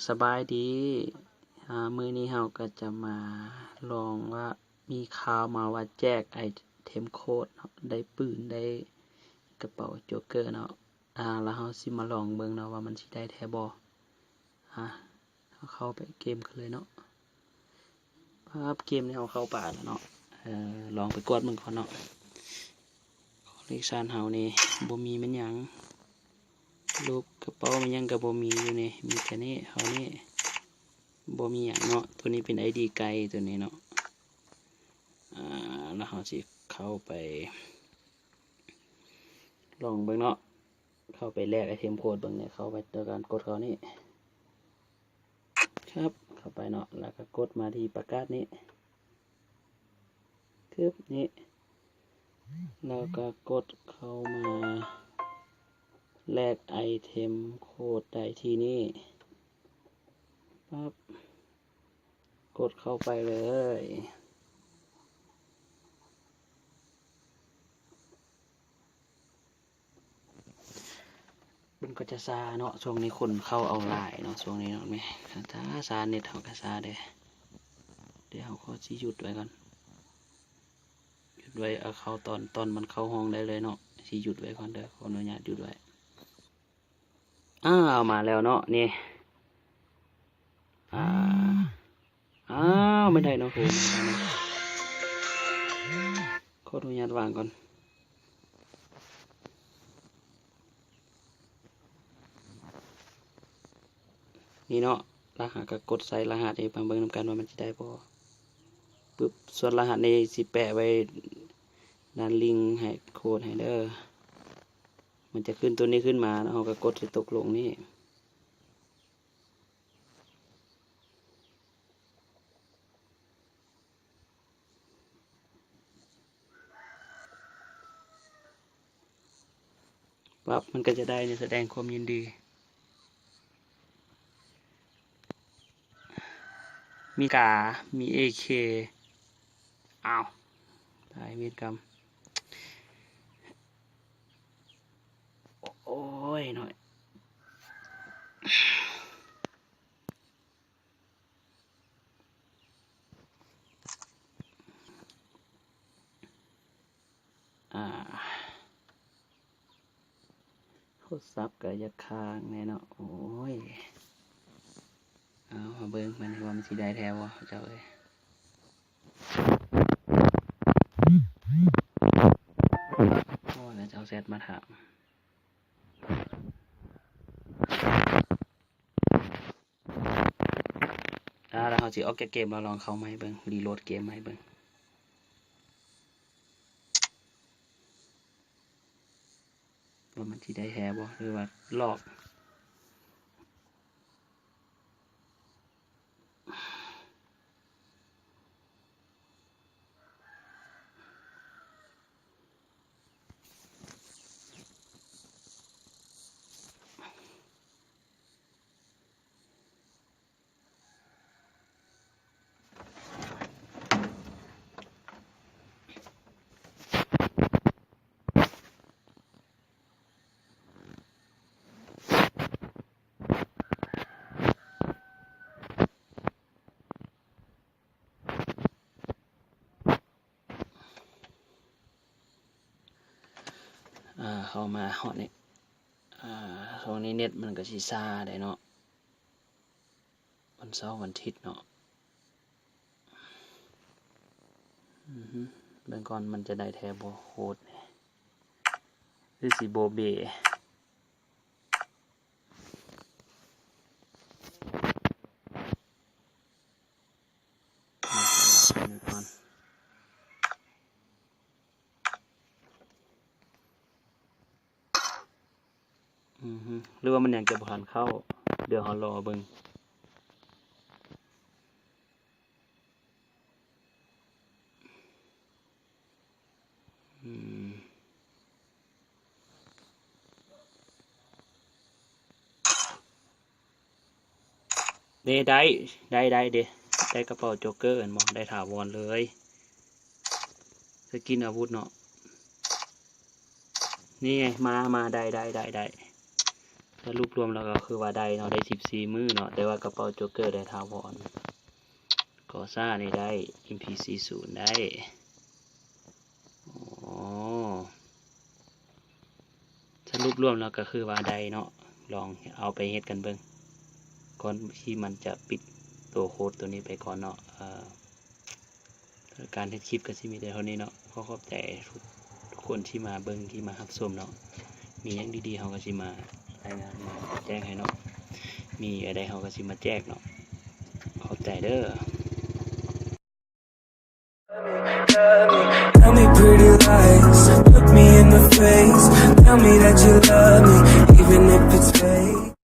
ສະບາຍດີ ອາ ມື້ນີ້ເຮົາກໍຈະມາລອງວ່າ ມີຂ່າວມາວ່າແຈກໄອເທັມໂຄດເນາະ ໄດ້ປືນ ໄດ້ກະເປົາໂຈເກີເນາະ ອາ ແລ້ວເຮົາຊິມາລອງເບິ່ງເນາະວ່າມັນຊິໄດ້ແທ້ບໍ່. ອາ ເຮົາເຂົ້າໄປເກມກັນເລີຍເນາະ. ປັບ ເກມນີ້ເຮົາເຂົ້າໄປແລ້ວເນາະ ເອີ ລອງໄປກວດເບິ່ງກ່ອນເນາະ. ຄໍເລັກຊັນເຮົານີ້ບໍ່ມີແມ່ນຫຍັງ ຮູບກະເປົາແມ່ນຫຍັງກໍບໍ່ມີຢູ່ນີ້ ມີແຕ່ນີ້ ເຮົານີ້ບໍ່ມີຫຍັງເນາະ. ໂຕນີ້ເປັນໄອດີໄກ່ໂຕນີ້ເນາະ ອາ ແລ້ວເຮົາຊິເຂົ້າໄປລອງເບິ່ງເນາະ ເຂົ້າໄປແລກໄອເທັມໂຄດເບິ່ງເນາະ. ເຂົ້າໄປໂດຍການກົດເຂົ້ານີ້ ຄັບ ເຂົ້າໄປເນາະ ແລ້ວກໍກົດມາທີ່ປະກາດນີ້ ຄຶບ ນີ້ ແລ້ວກໍກົດເຂົ້າມາແລກໄອເທັມໂຄດໄດ້ທີ່ນີ້ ປັບ ກົດເຂົ້າໄປເລີຍ. ມັນກໍຈະຊ້າເນາະ ຊ່ວງນີ້ຄົນເຂົ້າເອົາຫຼາຍເນາະ ຊ່ວງນີ້ເນາະ ແມ່ນ ຊ້າໆ ເນັດເຮົາກໍຊ້າເດ້. ດຽວເຮົາຂໍຊິຢຸດໄວ້ກ່ອນ ຢຸດໄວ້ ເອົາເຂົ້າຕອນ ຕອນມັນເຂົ້າຫ້ອງໄດ້ເລີຍເນາະ. ຊິຢຸດໄວ້ກ່ອນເດີ ຂໍອະນຸຍາດຢຸດໄວ້. ອ້າວ ມາແລ້ວເນາະ ນີ້ ອາ ອ້າວ ແມ່ນໄດເນາະ ໂຫ ແມ່ນໄດເນາະ ຂໍອະນຸຍາດວາງກ່ອນ. ນີ້ເນາະ ລະຫັດ ກໍກົດໃສ່ລະຫັດໃຫ້ເບິ່ງນຳກັນວ່າມັນຊິໄດ້ບໍ່ ປຶບ. ສ່ວນລະຫັດນີ້ຊິແປະໄວ້ດ້ານລິ້ງໃຫ້ ໂຄດໃຫ້ເດີ ມັນຈະຂຶ້ນໂຕນີ້ຂຶ້ນມາ ແລ້ວເຮົາກໍກົດໃສ່ຕົກລົງນີ້. ປັບ ມັນກໍຈະໄດ້ ສະແດງຄວາມຍິນດີ. ມີກາ ມີເອເຄ ອ້າວ ຕາຍເວນກຳ. ໂອ້ຍ ໜ້ອຍ. ອາ ໂທລະສັບກໍຢາກຄ້າງແດ່ເນາະ. ໂອ້ຍ ເອົາ ມາເບິ່ງມັນວ່າມັນຊິໄດ້ແທ້ບໍ່ ເຈົ້າເອີຍ. ໂອ້ຍ ເຂົາເຈົ້າແຊັດມາຖາມ. ອາ ແລ້ວເຮົາຊິອອກຈາກເກມ ແລ້ວລອງເຂົ້າໃໝ່ເບິ່ງ ຣີໂຫຼດເກມໃໝ່ເບິ່ງ ວ່າມັນຊິໄດ້ແທ້ບໍ່ ຫຼືວ່າຫຼອກ. ອາ ເຂົ້າມາຮອດນີ້ ອາ ຊ່ວງນີ້ເນັດມັນກໍຊິຊ້າໄດ໋ເນາະ ວັນເສົາວັນທິດເນາະ. ອື ເບິ່ງກ່ອນມັນຈະໄດ້ແທ້ບໍ່ ໂຄດນີ້ ຫຼືຊິໂບເບ. ອື ຫຼືວ່າມັນຍັງຈະບໍ່ທັນເຂົ້າ ດຽວເຮົາລໍເບິ່ງ. ອືມ ເດ້ ໄດ້ ໄດ້ ໄດ້ເດ້ ໄດ້ກະເປົາໂຈກເກີແມ່ນບໍ່? ໄດ້ຖາວອນເລີຍ ສະກິນອາວຸດເນາະ. ນີ້ໄງ ມາ ມາ ໄດ້ ໄດ້ ໄດ້ ໄດ້. ສະຫຼຸບລວມແລ້ວກໍຄືວ່າໄດ້ເນາະ ໄດ້ສິບສີ່ມື້ເນາະ ແຕ່ວ່າກະເປົາໂຈກເກີໄດ້ຖາວອນ ກໍຊ້ານີ້ໄດ້ ເອັມພີສີ່ສູນໄດ້ ອໍ ສະຫຼຸບລວມແລ້ວກໍຄືວ່າໄດ້ເນາະ ລອງເອົາໄປເຮັດກັນເບິ່ງ ກ່ອນທີ່ມັນຈະປິດໂຕໂຄດໂຕນີ້ໄປກ່ອນເນາະ ເອີ ການເຮັດຄລິບກໍຊິມີແຕ່ເທົ່ານີ້ເນາະ ຂໍຂອບໃຈທຸກຄົນທີ່ມາເບິ່ງ ທີ່ມາຮັບຊົມເນາະ ມີຫຍັງດີໆ ເຮົາກໍຊິມາລາຍງານ ມາແຈ້ງໃຫ້ເນາະ ມີອັນໃດເຮົາກໍຊິມາແຈກເນາະ ຂອບໃຈເດີ. Tell me pretty lies, look me in the face, tell me that you love me, even if it's fake.